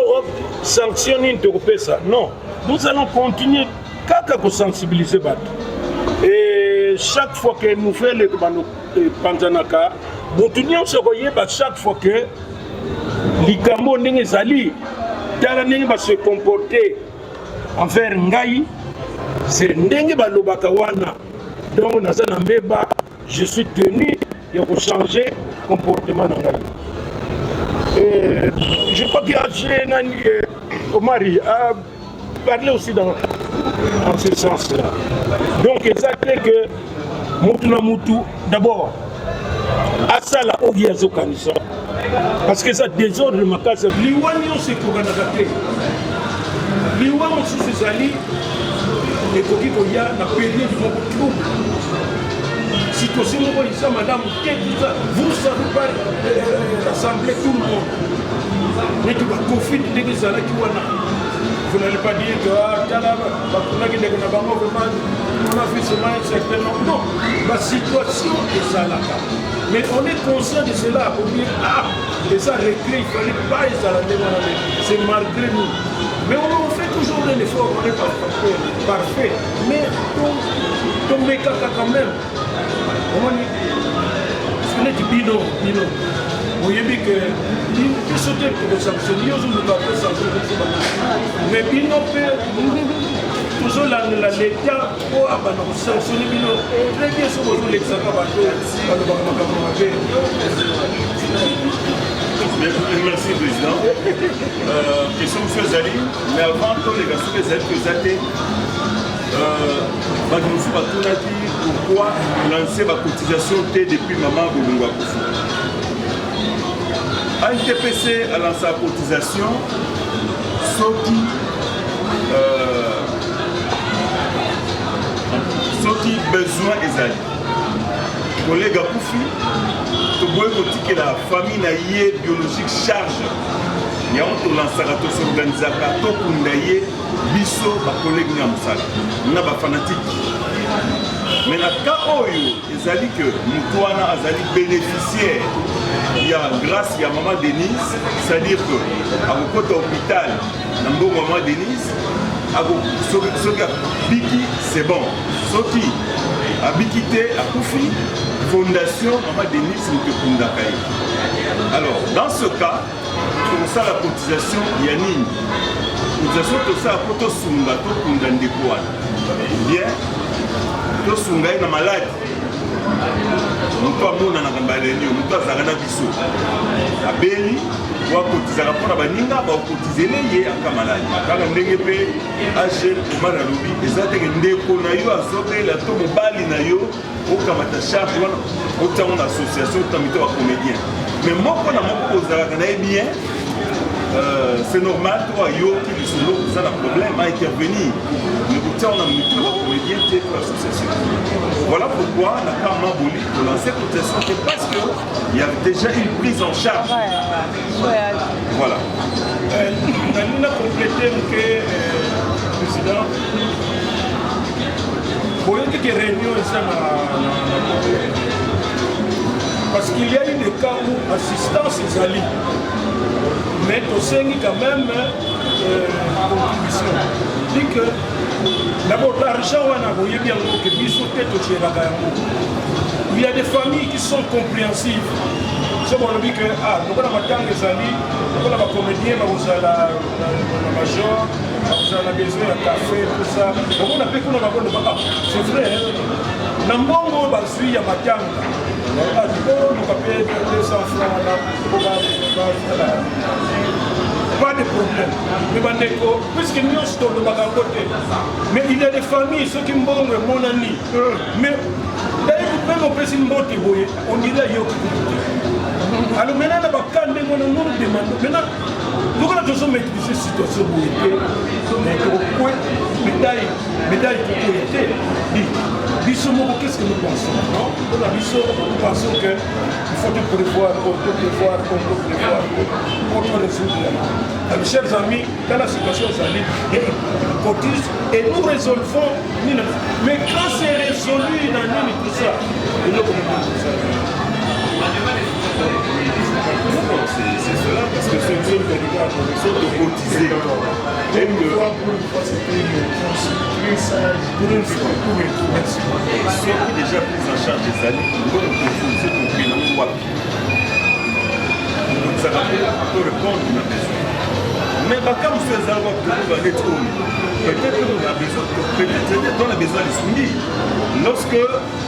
sanction nini tokopesa, non, nous allons continuer kaka kosensibiliser bato et chaque fois que nouvelle bano epanzanaka, motu nyonso koyeba chaque fois que likambo ndenge ezali, tala ndenge base comporter envers ngai, c'est ndenge balobaka wana. Donc naza na mbeba, je suis tenu ya kochanger comportement na ngai. Et je crois que nani Omari a parlé aussi dans ce sens là. Donc eza te que mutu na mutu d'abord asala oyo azokanisa, parce que eza désordre makasi. Liwa nyonso ekokanaka te. Liwa mosusu ezali ekoki koya na période moko trouble, situation moko eza malamu te, tout ça vous savez pas rassembler tout le monde, neti bacovid ndenge ezalaki wana. Vous n'allez pas dire que ah, tala bakundaki ndeko na bango vraiment on a vu seulement un certain nombre. Non, la situation ezalaka. Mais on est conscient de cela pour dire ah, eza regret, il fallait pas ezala ndenge wana mais c'est malgré nous. Mais on, on fait toujours un effort, on n'est pas parfait, parfait mais tomekaka quand même. Omoni neti bino bino boyebi ke biso te tokosanctionne yo ozoluka mpe sanction biso mais bino mpe tozolandela leta mpo abanda kosanctionne bino très bien soki ozolekisaka bato balobaka makambo mabe. Merci président. Euh, question mosusu ezali mais avant toleka soki ezali to eza te euh, bato mosusu batunaki pourquoi lancer bacotisation te depuis mama bolingo akufi. Antpc alansa cotisation soki euh, soki besoin ezali. Collègue akufi, toboyi kotikela famille na ye biologique charge yango, tolansaka, tosorganisaka, tokunda ye biso bacollègue ya mosala na bafanatike. Mais na cas oyo ezali ke motu wana azali bénéficiaire ya grâce ya mama Denise, c'est-à-dire que akokota hôpital na mbongo ya mama Denise, soki abiki c'est bon, soki abiki te, akufi, fondation mama Denise moto ekundaka ye. Alors dans ce cas tokosala cotisation ya nini? Cotisation tosala mpo tosunga tokunda ndeko wana, bien tosunga ye na maladi. Moto amonanaka mbaleni, moto azalaka na biso, abeli, wakotizaka mpo na baninga bakotizele ye aka maladi kaka ndenge mpe ag Omar alobi eza teke ndeko na yo azobela to mobali na yo okamata charge wana otiango na association otamito bacomédien. Mais moko na moko ozalaka na ye bien, c'est normal to ayoki lisolo oza na problème à intervenir, mais kotia na mito bacomédien te to association. Voilà pourquoi na cas Maboli tolancer cotisation te, parce que il y a déjà une prise en charge. Voilà. Nalingi na compléter moke, président. Boyoki ke réunion eza na, parce qu'il y a eu des cas où assistance ezali mais tosengi quand même contribution. Dit que d'abord l'argent wana boyebi yango ke biso te togéraka yango. Il y a des familles qui sont compréhensives. So balobi ke ah, lokola matanga ezali, lokola bacomédien bakozala na major, bakozala na besoin ya café, tout ça, omona mpe kuna bakoloba ah, c'est vrai, na mbongo oyo bazwi ya matanga oluka mpe 200 franc wana po basala, pas de problème. Mais bandeko, puisque nyonso tolobaka yango te, mais il y a des familles soki mbongo emonani, mais d'ailleurs même opesi mbote boye, on dirait ayoki kutu te. Alors maintenant na baka ndenge wana, nous nous demandons maintenant lokola tozo maîtriser situation boye te, mais tokokwe médaille médaille kokoya te. Biso moko, qu'est-ce que nous pensons? Non, mpona biso, nous pensons que il faut te prévoir, to prévoir, to prévoir pour to résoudre yango. Alors chers amis, dans la situation ezali, cotise et nous résolvons nini. Mais quand c'est résolu na nini, tout ça, eloko moko. C'est cela, parce que ceux qui sont cotisés et que C'était une réponse très sage, pour une fois, pour et tout. Merci. Soki déjà prise en charge ezali, mbongo tofonse tokende yango wapi? Tokotisaka mpe to répondre na besoin. Mais baka mosusu eza wapi? Tokoba neti oyo peut-être on a besoin, peut-être on a besoin lisungi. Lorsque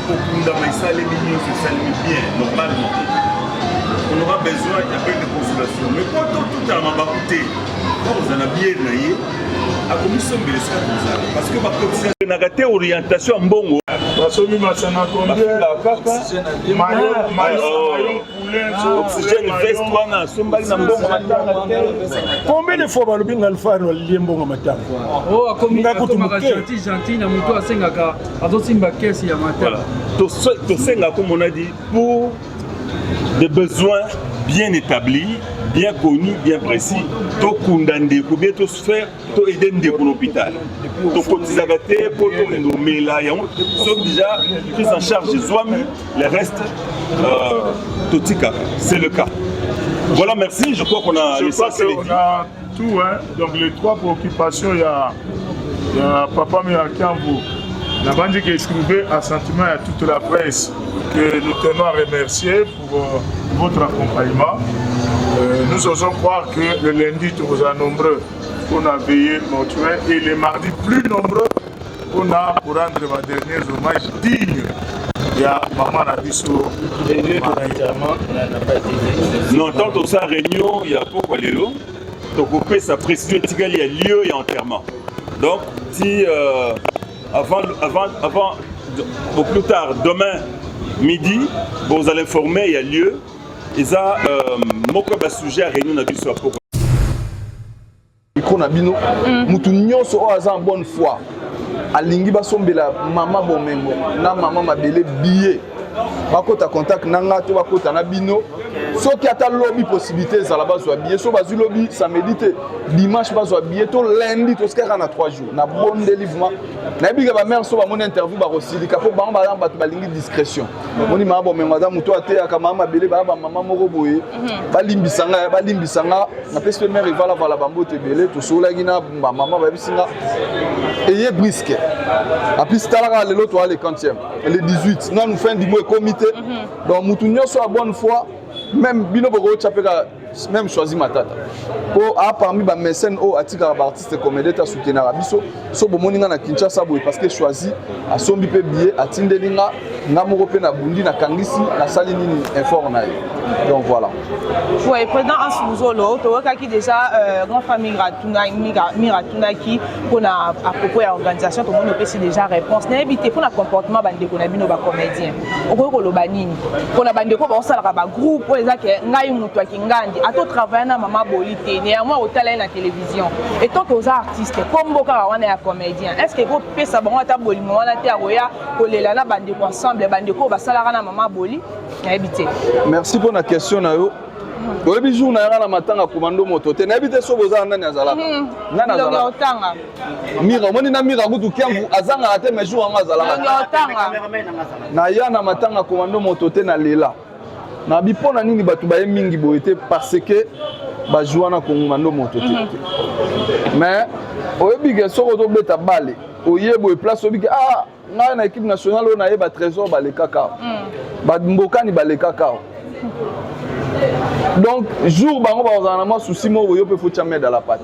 kokundama esalemi nyonso esalemi bien, normalement on aura besoin ya peine de consolation, mais po totutala mabaku te, kozala na biere na ye akomisombela esika kozala, parce que bakotisanaka te orientation ya mbongo. Basomi masanga combien? Kaka oxygène, veste wana asombaki na mbongo matanga te. Combien de fois balobi nga Alfano alie mbongo matanga? Oh, akomi Nga kutu akomaka moke. Gentil gentil na moto asengaka, azosimba kesi ya matanga. Voilà. Tosengaka, comme on a dit, pour des besoins bien établis. bien connu, bien précis. Tokunda ndeko bien to faire to aider ndeko na hôpital. Tokotisaka te mpo tokende omela yango soki déjà prise en charge ezwami, le reste euh, totikaka. C'est le cas. Voilà, merci. Je crois qu'on a Je crois qu'on a tout, hein. Donc les trois préoccupations, il y a, il y a Papa Mirakiambu. Nabandi qui écrivait un sentiment à toute la presse que nous tenons à remercier pour euh, votre accompagnement. Euh, nous osons croire que le lundi, nous sommes nombreux pour a veillé mortuaire et le mardi plus nombreux pour pour rendre ma dernier hommage digne ya mama na biso. Non, tant tosala réunion ya pokwa lelo, tokopesa précision etikali ya lieu ya enterrement. Donc si euh, avant, avant, avant, au plus tard demain midi, vous allez informer ya lieu. Eza euh, moko ya basujet ya réunion na biso ya pokwa. Micro na bino, mutu nyonso oyo aza en bonne foi alingi basombela mama Bomengo na mama Mabele billet, bakota contact na nga to bakota na bino. Soki ata lobi possibilité ezala, bazwa billet. So bazwi lobi samedi te, dimanche bazwa billet to lundi, tosikaka na 3 jours. Na bondeli vraiment, nayebi ke bamare so bamoni interview bakosilika, mpo bango baza bato balingi discrétion. Moni mama Bomengo aza moto ateyaka, mama Mabele baya bamama moko boye. Balimbisa nga, balimbisa nga. Napesi mpe mare evalavala bambote ebele. Tosololaki na bamama, bayebisi nga eye brusque. Apisi talaka lelo toa le 40e, le 18 nanu fin du mois ekomi te. Donc mutu nyonso ya bonne foi, même bino bokotya mpe ka même Choisi Matata, mpo a parmi bamécène oyo atikaka baartiste comédien te, asoutenaka biso. So bomoni nga na Kinshasa boye parce que Choisi asombi mpe billet, atindeli nga. Nga moko mpe nabundi, nakangisi, nasali nini, effort na ye. Donc voilà. Oui, président Hans Luzolo, toyokaki déjà euh, grand frère Mira tunaki mpona à propos ya organisation. Tomoni opesi déjà réponse. Nayebi te, mpona comportement bandeko na bino bacomédien, okoki koloba nini mpona bandeko baosalaka bagroupe oyo eza ke ngai moto akingandi ata otravaille na mama Boli te, néanmoins otala ye na télévision etant que oza artiste, kombo kaka wana ya comédien, est ce que ekopesa bango ata bolingo wana te akoya kolela na bandeko ensemble, bandeko oyo basalaka na mama Boli? Nayebi te. Merci mpo na question na yo. Oyebi, jour na yanga na matanga komando moto te, nayebi te so bozala nani azalaka, nani azalaka. Otanga Mira, omoni na Mira kutu Kiamvu azangaka te, mais jour yango azalaka. Naya na matanga komando moto te, nalela nabi mpo na nini bato baye mingi boye te, parce que bazwa na komando moto te. Mais oyebi ke soki ozobeta bale, oye boye place, oyebi ke ah, ngai na équipe nationale oyo nayeba Trésor balekaka, bambokani balekaka. Donc jour bango bazala na mwa souci moko, yo mpe faut tia main dans la pâte.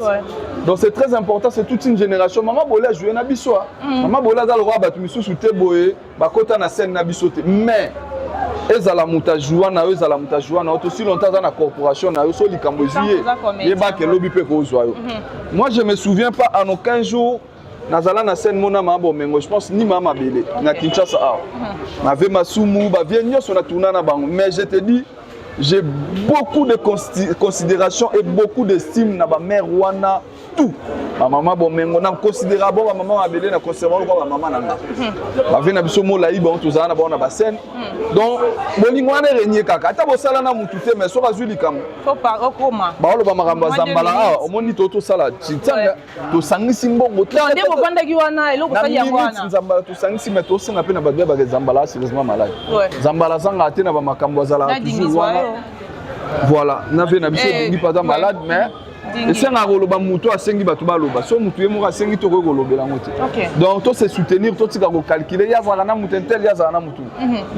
Donc c'est très important, c'est toute une génération. Mama Bole ajoue na biso. Mama Bole aza lokola bato misusu te boye bakota na scène na biso te, mais ezala moto ajoua na yo, ezala moto ajoua na yo, tosi longtemps aza na corporation na yo. So likambo ezwi ye, yebaka elobi mpe kozwa yo. Moi, je me souviens pas en aucun jour nazala na scène mona mama Bomengo, je pense, ni mama Mabele na Kinshasa awa, nave Masumu, bavie nyonso na tourna na bango. Mais je te dis, j'ai beaucoup de considération et beaucoup d'estime na bamare wana tout. Bamama Bomengo na considéra bo, bamama Mabele na considéra lokola bamama na nga, bavie na biso molai, bango tozala na bango na bascène. Donc bolingo wana erenie kaka ata bosala na mutu te, mais soki azwi likambo, baoloba makambo ya Zambala awa. Omoni to tosala titianga, tosangisi mbongo. Nde bovandaki wana, eloko osali yango wana. Nzambala tosangisi, mais tosenga mpe na bato bayebaka Zambala sérieusement malade. Zambala azangaka te na bamakambo, azalaka toujours wana. Voilà, na vie na biso ebongi mpe aza malade, mais esengaka koloba motu asengi bato baloba. So motu ye moko asengi, tokoki kolobela yango te. Donc tose soutenir, totika kocalculer ye azalaka na motu intel, ye azalaka na motu.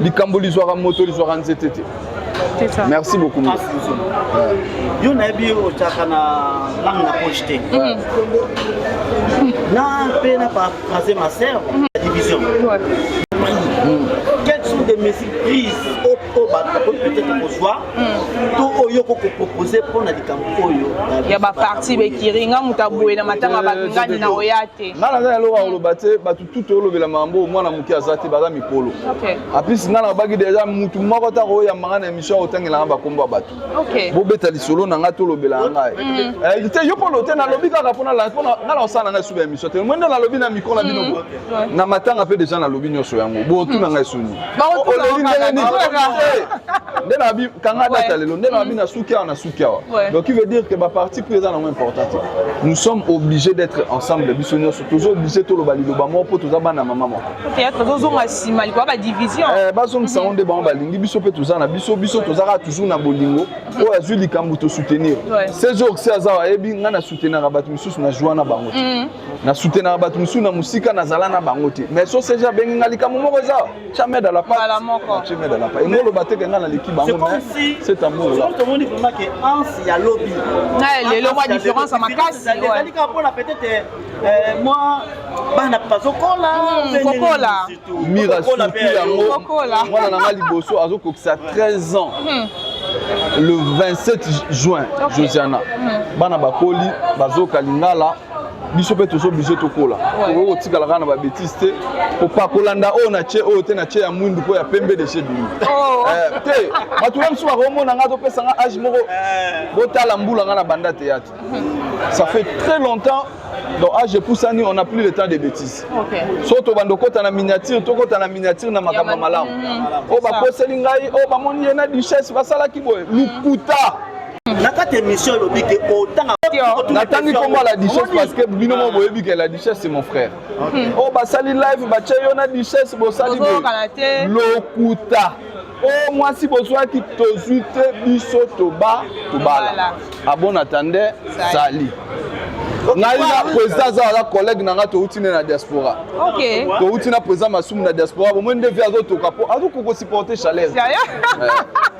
Likambo lizwaka moto, lizwaka nzete te. Merci beaucoup. Yo nayebi otiaka na langue na poche te, na mpe na paraphrase ma sœur, la division. Quelles sont des mesures prises oyo bato bakoki peut-être kozwa to oyo okokopropose mpona likambo oyo? Ya baparti bekiri nga moto aboye na matanga bakingani na oya te. Nga naza na eloko ya koloba te. Bato tu toolobela makambo, mwana moke aza te, baza mikolo. Aplis nga nalobaki deja, mutu moko ta koyambanga na émission ya kotangelanga bakombo ya bato, bobeta lisolo na nga, tolobela ngai te. Yo mpolo te, nalobi kaka mpona nga na kosala na ngai suba émission te. Mwe nde nalobi na micro na bino na matanga mpe deja nalobi nyonso yango, botuna ngai soni. Oleli ndenge nini? Nde na bi kanga date lelo nde na bi na suki awa na suki awa. Donc qui veut dire que ba parti pris eza nango important te. Nous sommes obligés d'être ensemble biso nyonso toza obligé toloba liloba moko mpo toza bana mama moko. Théâtre tozonga nsima likolo ba division. Eh, bazongisa yango nde bango balingi biso mpe toza na biso biso tozaka toujours na bolingo oyo azwi likambo tosoutenir. Ce jour si aza ayebi ngai na soutenaka bato misusu na joie na bango te. Na soutenaka bato mosusu na mosika nazala na bango te mais so seja abengi nga likambo moko eza tia main dans la pâte. Mbala moko. Tia main dans la pâte. Engo oloba te ke nga naleki bango mais cet amour là. Tomoni vraiment que Hans ya lobi. Na lelo mwa différence ya makasi. Ezali kaka mpona peut-être mwa bana bazokola. Kokola. Mira surtout yango mwana na nga liboso azokokisa 13 ans. Le 27 juin, Josiana. Bana bakoli bazoka lingala biso mpe tozo oblige tokola tokoki kotikala kaka na babétise te kopakolanda oyo na tie oyo te na tie ya mwindu mpo ya pembe deshe bimi te bato na mosusu bakomona nga topesa nga age moko botala mbula nga na banda théâtre ça fait très longtemps donc age epusani on n'a plus le temps de bêtises so tobanda okota na miniature tokota na miniature na makambo ya malamu oyo bakoseli ngai oyo bamoni ye na duchesse basalaki boye lukuta. Na kati émission elobi ke otanga natangi kombo la duchesse parce que bino moko boyebi ke la duchesse c'est mon frère. Oyo basali live batie yo na duchesse bosali boye lokuta. Oyo mwasi bozwaki tozwi te biso toba tobala. A bon attendeur sali. Ngai na président aza aza collègue na nga touti ne na diaspora. Touti na président Masumu na diaspora bomoi nde vie azotoka po azokoka kosupporter chaleur.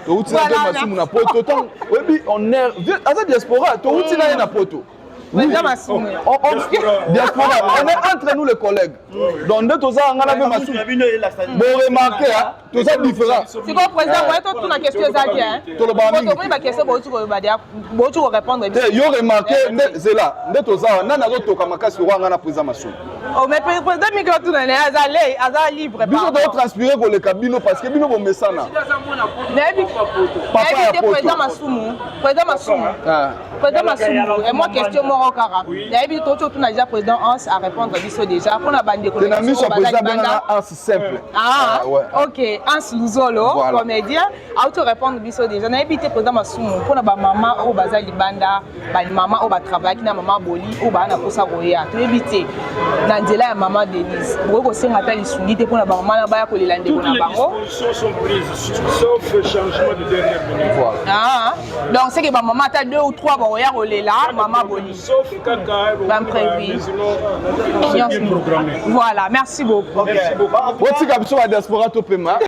Touti na nde Masumu na poto ntango oyebi on est aza diaspora touti na ye na poto. Président Masumu. Diaspora, on est entre nous les collègues. Donc nde toza nga na mpe Masumu. Bo remarquer hein, toza différent. Sikoyo président boye totuna question eza te hein. Tolobaka mingi. Tomoni ba question bouti koloba dia bouti ko répondre. Te yo remarquer nde zela nde toza wa nani azotoka makasi lokola nga na président Masumu. Oh mais président mingi otuna na ye aza lei aza libre. Biso tozo transpirer koleka bino parce que bino bomesana. Nayebi Papa ya te poto. président Masumu, président Masumu. Ah. Président Masumu, et moi question moko kaka. Nayebi to totuna déjà président Hans à répondre biso déjà mpona bandeko Te na miso ya président abengaka Hans simple. Ah, Ah, ouais. ok, Hans Luzolo, Voilà. comédien, auto répondre biso déjà. Nayebi te président Masumu mpona ba mama oyo baza libanda, ba mama oyo batravaillaki na mama Boli oyo baa na posa koya. Toyebi te na nzela ya mama Denise. Bokoki kosenga ata lisungi te mpona ba mama na baya kolela ndeko Toutes na les bango. dispositions sont prises, sauf changement de dernière minute. Voilà. Ah, donc c'est que ba mama ata 2 ou 3 bakoya kolela mama Boli. Sauf kaka B'imprévu. mais sinon c'est bien programmé. Voilà, merci beaucoup. Merci beaucoup. Botika biso ba diaspora topema.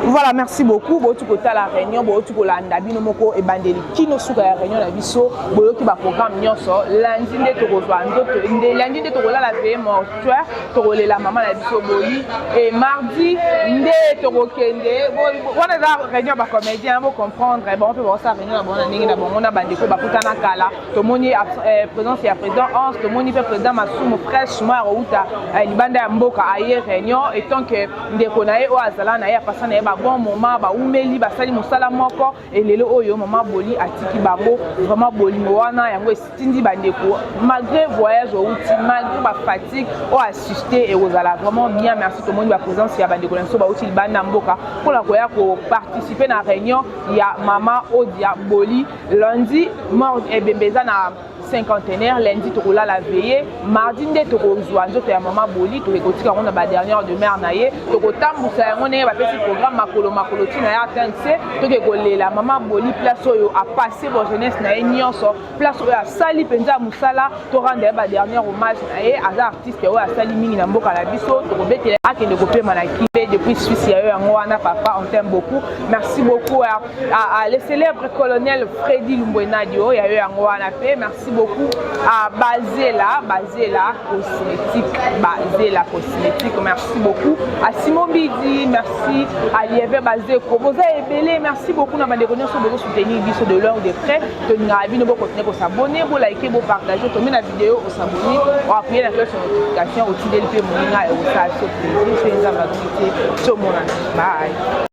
Voilà, merci beaucoup. Bouti kotala réunion, bouti kolanda bino moko ebandeli kino suka ya réunion na biso, boyoki ba programme nyonso. Lundi nde tokozwa nzoto, nde lundi nde tokolala veillée mortuaire, tokolela mama na biso Boli et mardi nde tokokende. Wana eza réunion ba comédien, bo comprendre, bon pe bosala réunion na bango na ndenge na bango na bandeko bakutana kala. Tomoni présence ya président Hans, tomoni pe président Masumu fraîchement ya kouta libanda ya mboka aye réunion et tant que ndeko na ye oyo azala na ye apasa na ye ba bon moment, baumeli basali mosala moko et lelo oyo mama Boli atiki bango vraiment bolingo wana yango esitindi bandeko malgré voyage outi, malgré ba fatigue oyo assister et kozala vraiment bien. Merci tomoni ba présence ya bandeko na biso bauti libanda ya mboka mpona koya ko participer na réunion ya mama Odia Boli lundi mort ebembe eza na cinquantenaire. Lundi tokolala veillée, mardi nde tokozwa nzoto ya mama Boli, tokoki kotika yango na ba dernière demeure na ye, tokotambusa yango ndenge bapesi programme makolo makolo ntina ya RTNC, toke kolela mama Boli place oyo apasse bo jeunesse na ye nyonso, place oyo asali mpenza mosala, torendre ye ba dernière hommage na ye. Aza artiste oyo asali mingi na mboka na biso, tokobetela akende kopema na kibe depuis Suisse ya yo yango wana. Papa, on t'aime beaucoup, merci beaucoup à le célèbre colonel Freddy Lumbwenadio ya yo yango wana pe. Merci beaucoup à Bazela, Bazela Cosmétique, Bazela Cosmétique, merci beaucoup à Simon Bidi, merci à Lieve Bazeko, boza ebele, merci beaucoup na bandeko nyonso bozo soutenir biso de l'heure de près. Tolingaka bino bo continuer ko s'abonner, bo liker, bo partager. Tomber na vidéo, o s'abonner, o appuyer na cloche de notification, otindeli pe moninga e osala so plaisir. Soki Nzambe azongi te, tomonana. Bye.